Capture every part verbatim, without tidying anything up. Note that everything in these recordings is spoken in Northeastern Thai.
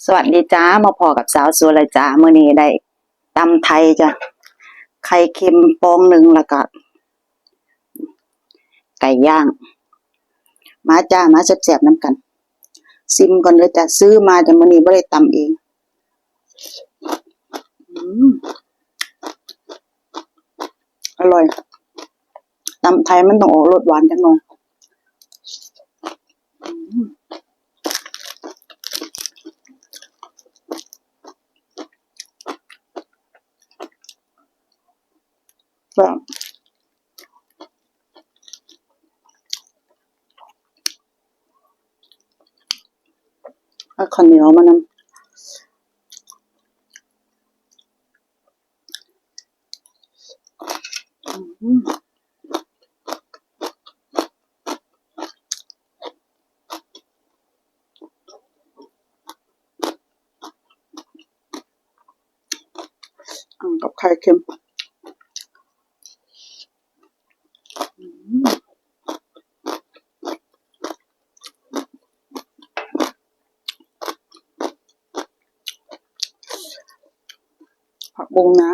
สวัสดีจ้า มาพ้อกับสาวสวยเลยจ้า มื้อนี้ได้ตำไทยจ้ะ ไข่เค็มฟองหนึ่ง แล้วก็ไก่ย่าง มาจ้า มาแซ่บๆนำกัน ซิมก่อนเลยจ้ะ ซื้อมาจ้ะ มื้อนี้บ่ได้ตำเอง อืม อร่อย ตำไทยมันต้องออกรสหวานจังหน่อย อืม แซ่บ เอาข้าวเหนียวมานำ อืม อืม กับไข่เค็ม อืม ผักบุ้งนะ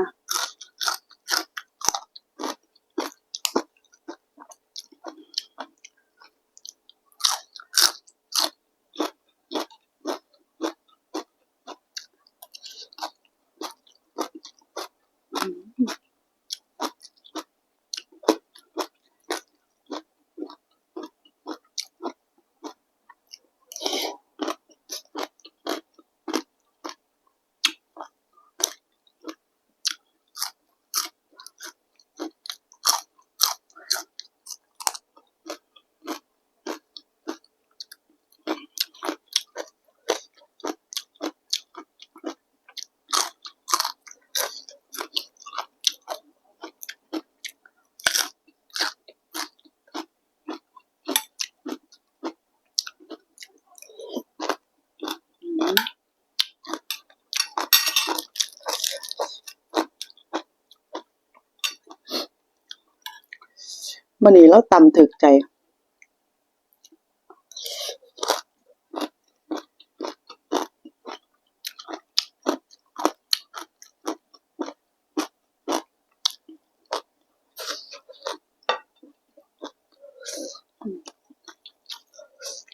มื้อนี้ลาวตำถืกใจ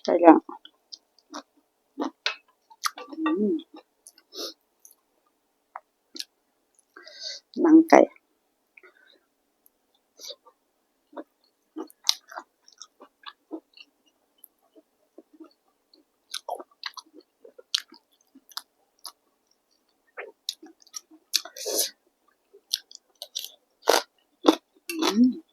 ใช่แล้ว อืม หนังไก่ อืม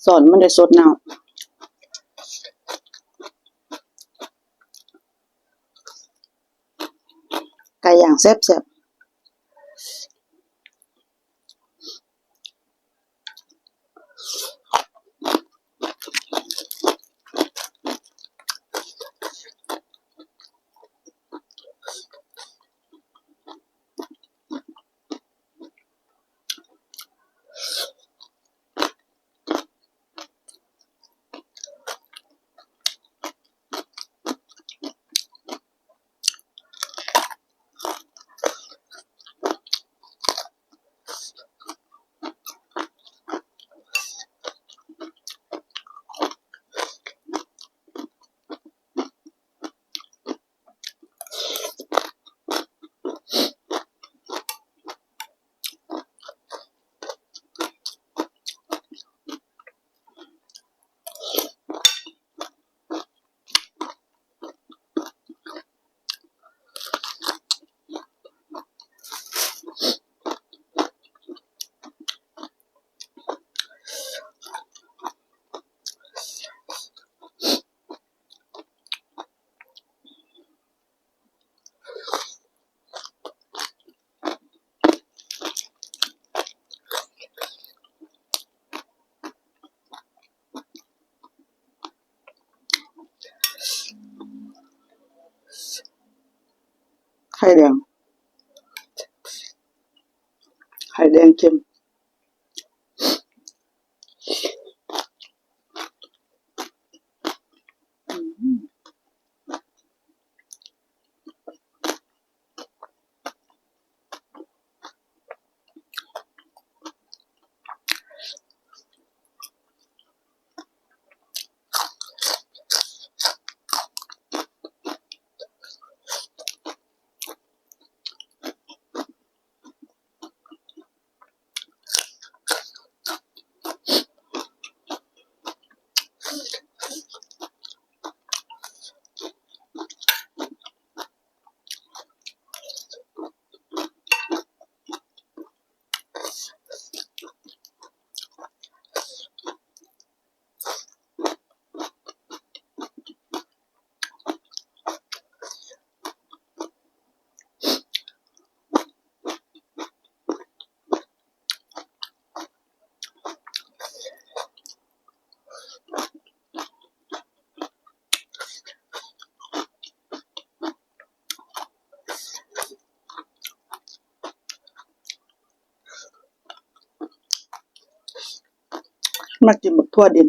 สอนมันได้สดน้ำ ไก่ย่างแซ่บๆ อื ข่แดง ไข่แดงเค็ม อืม มากินบักถั่วดิน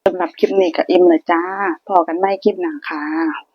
สำหรับคลิปนี้ก็อิ่มแล้วจ้า พ้อกันใหม่คลิปหน้าค่ะ